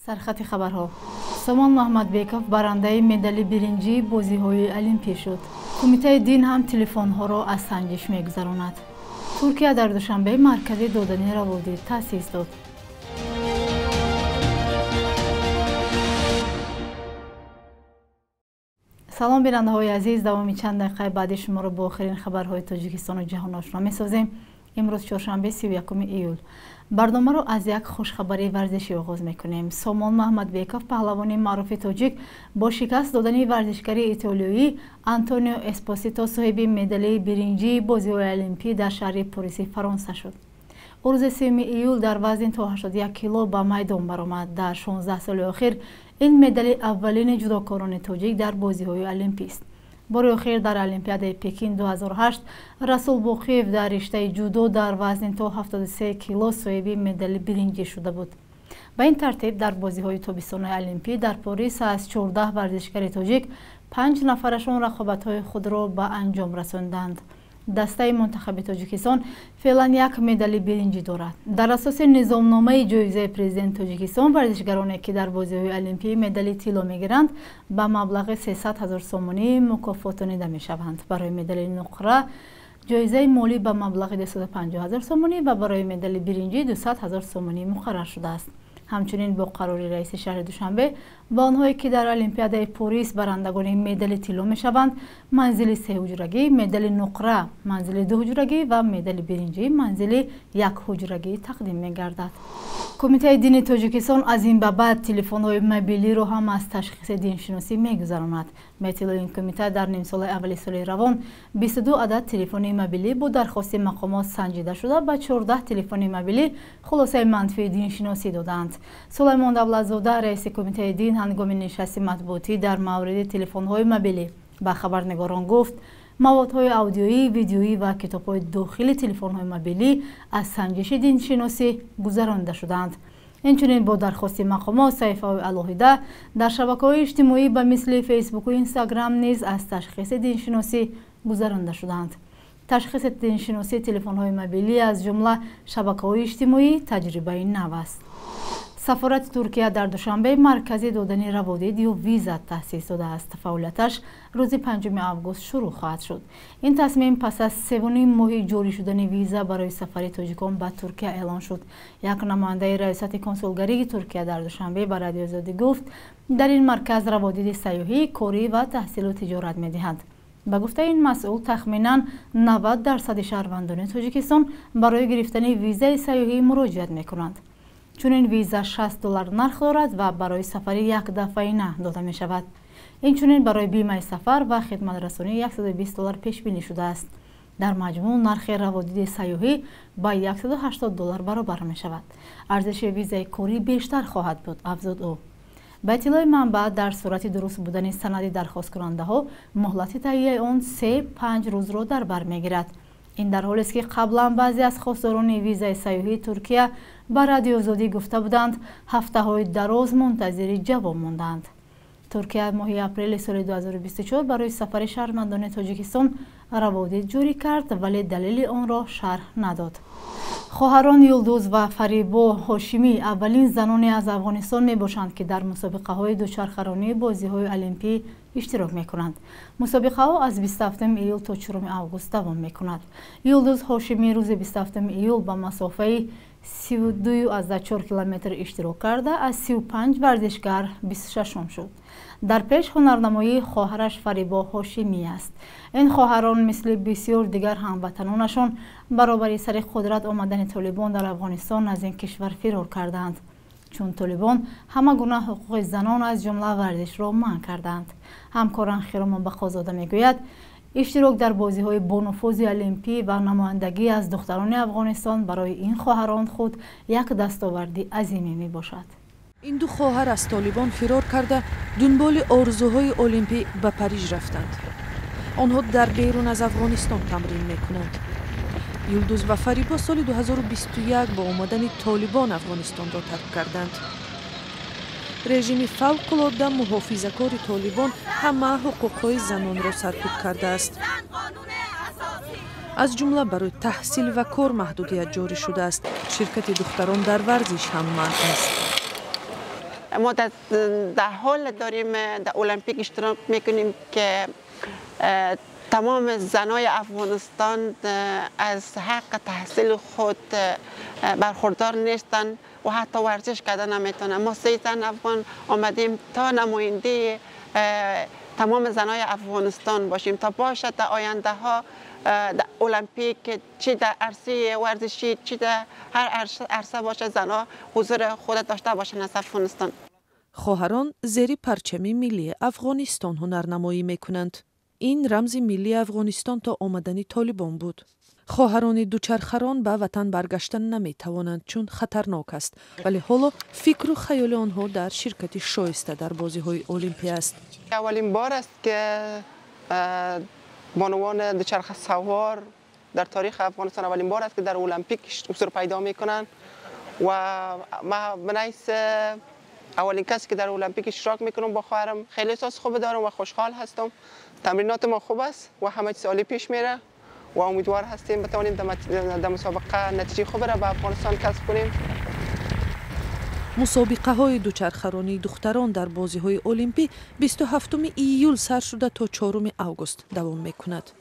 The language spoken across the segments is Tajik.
Сархати хабарҳо. Сомон Муҳаммадбеков барандаи медали биринҷии бозиҳои олимпӣ шуд. Кумитаи дин ҳам телефонҳоро аз санҷиш мегузаронад. Туркия дар Душанбе маркази додани раводид таъсис дод. Салом бинандаҳои азиз, давоми чанд дақиқаи баъди шуморо бо охирин хабарҳои Тоҷикистону ҷаҳон ошно месозем. Имрӯз чоршанбе 31 июл. Барномаро аз як хушхабари варзишӣ оғоз мекунем. Сомон Муҳаммадбеков, паҳлавони маъруфи тоҷик, бо шикаст додани варзишгари итолиёӣ Антонио Эспосито соҳиби медали биринҷии бозиҳои олимпӣ дар шаҳри Пориси Фаронса шуд. Ӯ рӯзи 3 июл дар вазни то 81 кило ба майдон баромад. Дар 16 соли охир ин медали аввалини ҷудокорони тоҷик дар бозиҳои олимпист. Бори охир дар Олимпиадаи Пекин 2008 Расул Боқиев дар риштаи ҷудо дар вазни то 73 кило соҳиби медали биринҷӣ шуда буд. Ба ин тартиб дар бозиҳои тобистонаи олимпӣ дар Порис аз 14 варзишгари тоҷик 5 нафарашон рақобатҳои худро ба анҷом расонданд. Дастаи мунтахаби Тоҷикистон феълан як медали биринҷӣ дорад. Дар асоси низомномаи ҷоизаи президенти Тоҷикистон варзишгароне ки дар бозиҳои олимпӣ медали тилло мегиранд ба маблағи 300 ҳазор сомонӣ мукофотонида мешаванд. Барои медали нуқра ҷоизаи молӣ ба маблағи 250 ҳазор сомонӣ ва барои медали биринҷӣ 200 ҳазор сомонӣ муқаррар шудааст. Ҳамчунин бо қарори раиси шаҳри Душанбе ба онҳое ки дар Олимпиадаи Порис барандагони медали тилло мешаванд манзили сеҳуҷрагӣ, медали нуқра манзили дуҳуҷрагӣ ва медали биринҷӣ манзили якҳуҷрагӣ тақдим мегардад. Кумитаи дини Тоҷикистон аз ин ба баъд телефонҳои мобилиро ҳам аз ташхиси диншиносӣ мегузаронад. Ба иттилои ин кумита дар нимсолаи аввали соли равон 22 адад телефони мобилӣ бо дархости мақомот санҷида шуда ба 14 телефони мобилӣ хулосаи манфии диншиносӣ доданд. Сулаймон Давлатзода, раиси кумитаи дин, ҳангоми нишасти матбуотӣ дар мавриди телефонҳои мобилӣ ба хабарнигорон гуфт, маводҳои аудиоӣ, видеоӣ ва китобҳои дохили телефонҳои мобилӣ аз санҷиши диншиносӣ гузаронида шуданд. Инчунин бо дархости мақомот саҳифаҳои алоҳида дар шабакаҳои иҷтимоӣ ба мисли Фейсбуку Инстаграм низ аз ташхиси диншиносӣ гузаронида шуданд. Ташхиси диншиносии телефонҳои мобилӣ аз ҷумла шабакаҳои иҷтимоӣ таҷрибаи нав аст. Сафорати Туркия дар Душанбе маркази додани раводид ё виза таъсис додааст. Фаъолияташ рӯзи 5 август шурӯъ хоҳад шуд. Ин тасмим пас аз 3,5 моҳи ҷорӣ шудани виза барои сафари тоҷикон ба Туркия эълон шуд. Як намояндаи раёсати консулгарии Туркия дар Душанбе ба Радиои Озодӣ гуфт, дар ин марказ раводиди сайёҳӣ, корӣ ва таҳсилу тиҷорат медиҳанд. Ба гуфтаи ин масъул тахминан 90% шаҳрвандони Тоҷикистон барои гирифтани визаи сайёҳӣ муроҷиат мекунанд. Чунин виза $60 нарх дорад ва барои сафари якдафъаина дода мешавад. Инчунин барои бимаи сафар ва хидматрасонӣ $120 пешбинӣ шудааст. Дар маҷмӯъ нархи раводиди сайёҳӣ ба $180 баробар мешавад. Арзиши визаи корӣ бештар хоҳад буд, афзуд ӯ. Ба иттилои манбаъ, дар сурати дуруст будани санади дархосткунандаҳо муҳлати таҳияи он 3-5 рӯзро дар бар мегирад. Ин дар ҳолест ки қаблан баъзе аз хостдорони визаи сайёҳии Туркия ба Радиои Озодӣ гуфта буданд, ҳафтаҳои дароз мунтазири ҷавоб монданд. Туркия моҳи апрели соли 2024 барои сафари шаҳрвандони Тоҷикистон раводид ҷорӣ кард, вале далели онро шарҳ надод. Хоҳарон Юлдуз ва Фарибо Ҳошимӣ аввалин заноне аз Афғонистон мебошанд, ки дар мусобиқаҳои дучархаронии бозиҳои олимпӣ иштирок мекунанд. Мусобиқаҳо аз 27 июл то 4 август давом мекунад. Юлдуз Ҳошимӣ рӯзи 27 июл ба масофаи 32,4 километр иштирок карда, аз 35 варзишгар 26-ум шуд. Дар пеш ҳунарнамоии хоҳараш Фарибо Ҳошимӣ аст. Ин хоҳарон мисли бисёр дигар ҳамватанонашон баробари сари қудрат омадани толибон дар Афғонистон аз ин кишвар фирор карданд. Чун толибон ҳама гуна ҳуқуқи занон аз ҷумла варзишро манъ карданд. Ҳамкоран Хиромон Бақозода мегӯяд, иштирок дар бозиҳои бонуфузи олимпӣ ва намояндагӣ аз духтарони Афғонистон барои ин хоҳарон худ як дастоварди азиме мебошад. Ин ду хоҳар аз толибон фирор карда дунболи орзуҳои олимпӣ ба Париж рафтанд. Онҳо дар берун аз Афғонистон тамрин мекунанд. Юлдуз ва Фарибо соли 2021 бо омадани толибон Афғонистонро тарк карданд. Режими фавқулодда муҳофизакори толибон ҳама ҳуқуқҳои занонро саркӯб кардааст. Аз ҷумла барои таҳсил ва кор маҳдудият ҷорӣ шудааст. Ширкати духтарон дар варзиш ҳам манъ аст. ما در حال داریم در المپیک اشتراک میکنیم که تمام زنای افغانستان از حق تحصیل خود برخوردار نیستن و حتی ورزش کردن نمیتونن. ما 3 زن افغان آمدیم تا نماینده تمام زنای افغانستان باشیم تا باشد در آینده ها در المپیک، چی در عرصه ورزشی، چی در هر عرصه باشه، زنها حضور خود داشته باشن از افغانستان. Хоҳарон зери парчами миллии Афғонистон ҳунарнамоӣ мекунанд. Ин рамзи миллии Афғонистон то омадани Толибон буд. Хоҳарони дучархарон ба ватан баргаштан наметавонанд, чун хатарнок аст, вале ҳоло фикру хаёли онҳо дар ширкати шоиста дар бозиҳои Олимпия аст. Аввалин бор аст ки бонувон дучарха савор дар таърихи Афғонистон аввалин бор аст ки дар Олимпик ҳузур пайдо мекунанд ва ман ҳайс اولین کسی که در المپیک اشتراک میکنم با خواهرم خیلی احساس خوب دارم و خوشحال هستم. تمرینات ما خوب است و همه چیز عالی پیش میره و امیدوار هستیم بتوانیم در مسابقه نتیجه خوب را به افغانستان کسب کنیم. Мусобиқаҳои дучархаронии духтарон дар бозиҳои Олимпӣ 27 июл сар шуда то 4 август давом мекунад.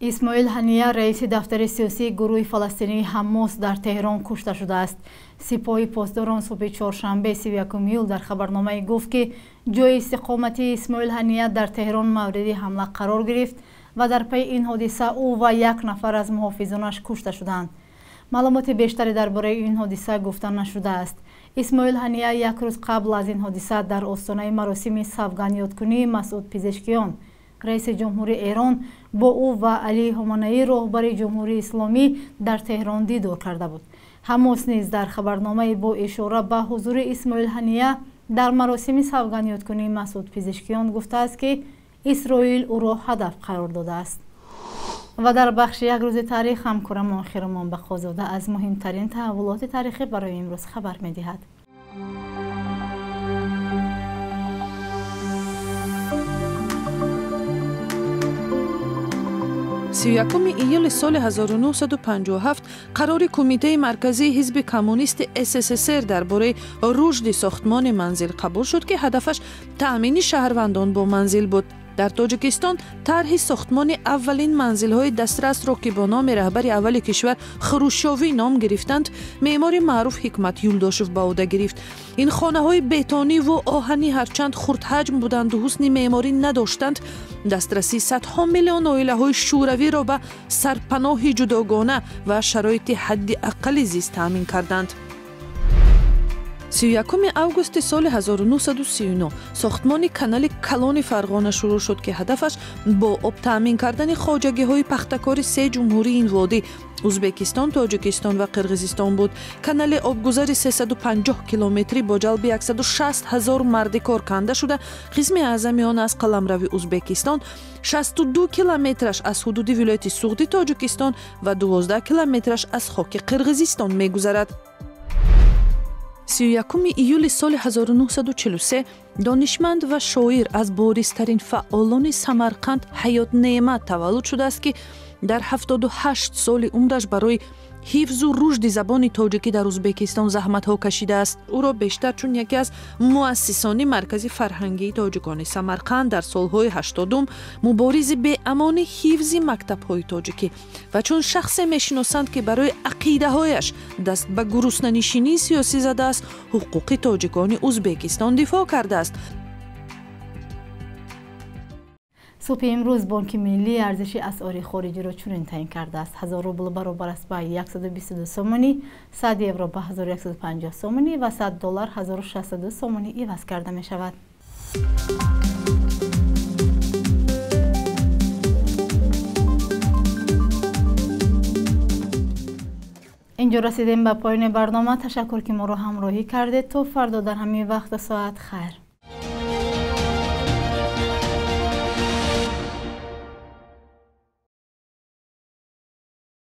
Исмоил Ҳания, раиси дафтари сиёсии гурӯҳи фаластинии Ҳамос, дар Теҳрон кушта шудааст. Сипоҳи посдорон субҳи чоршанбе 31 июл дар хабарномае гуфт, ки ҷои истиқоматии Исмоил Ҳания дар Теҳрон мавриди ҳамла қарор гирифт ва дар пайи ин ҳодиса ӯ ва як нафар аз муҳофизонаш кушта шуданд. Маълумоти бештаре дар бораи ин ҳодиса гуфта нашудааст. Исмоил Ҳания як рӯз қабл аз ин ҳодиса дар остонаи маросими савгандёдкунии Масъуд Пизишкиён, раиси ҷумҳури Эрон, бо ӯ ва Алӣ Ҳоманаӣ, роҳбари ҷумҳурии исломӣ, дар Теҳрон дидор карда буд. Ҳамос низ дар хабарномае бо ишора ба ҳузури Исмоил Ҳания дар маросими савгандёдкунии Масъуд Пизишкиён гуфтааст, ки Исроил ӯро ҳадаф қарор додааст. Ва дар бахши як рӯзи таърих ҳамкорамон Хиромон Бақозода аз муҳимтарин таҳаввулоти таърихӣ барои имрӯз хабар медиҳад. 31 июли соли 1957 қарори Кумитаи марказии ҳизби коммунисти СССР дар бораи рушди сохтмони манзил қабул шуд, ки ҳадафаш таъмини шаҳрвандон бо манзил буд. Дар Тоҷикистон тарҳи сохтмони аввалин манзилҳои дастрасро, ки бо номи раҳбари аввали кишвар Хрущовӣ ном гирифтанд, меъмори маъруф Ҳикмат Юлдошев ба ӯҳда гирифт. Ин хонаҳои бетониву оҳанӣ ҳарчанд хурдҳаҷм буданду ҳусни меъморӣ надоштанд, дастрасии садҳо миллион оилаҳои шӯравиро ба сарпаноҳи ҷудогона ва шароити ҳадди аққали зист таъмин карданд. 31 августи соли 1939 сохтмони канали калони Фарғона шурӯъ шуд, ки ҳадафаш бо об таъмин кардани хоҷагиҳои пахтакори се ҷумҳурии ин водӣ Узбекистон, Тоҷикистон ва Қирғизистон буд. Канали обгузари 350 километрӣ бо ҷалби 160 ҳазор марди кор канда шуда, қисми аъзами он аз қаламрави Узбекистон, 62 километраш аз ҳудуди вилояти Суғди Тоҷикистон ва 12 километраш аз хоки Қирғизистон мегузарад. 31 июли соли 1943 донишманд ва шоир аз боризтарин фаъолони Самарқанд Ҳаёт Неъмат таваллуд шудааст, ки дар 78 соли умраш барои ҳифзу рушди забони тоҷикӣ дар Узбекистон заҳматҳо кашидааст. Ӯро бештар чун яке аз муассисони маркази фарҳангии тоҷикони Самарқанд дар солҳои 80-ум, муборизи беамони ҳифзи мактабҳои тоҷикӣ ва чун шахсе мешиносанд, ки барои ақидаҳояш даст ба гуруснанишинии сиёсӣ задааст, ҳуқуқи тоҷикони Узбекистон дифоъ кардааст. Субҳи имрӯз Бонки Миллӣ арзиши асъори хориҷиро чунин таъин кардааст. 1000 рубл баробар аст ба 122 сомонӣ, 100 евро ба 1150 сомонӣ ва 100 доллар 1062 сомонӣ иваз карда мешавад. Инҷо расидем ба поёни барнома. Ташаккур, ки моро ҳамроҳӣ кардед. То фардо дар ҳамин вақту соат хайр.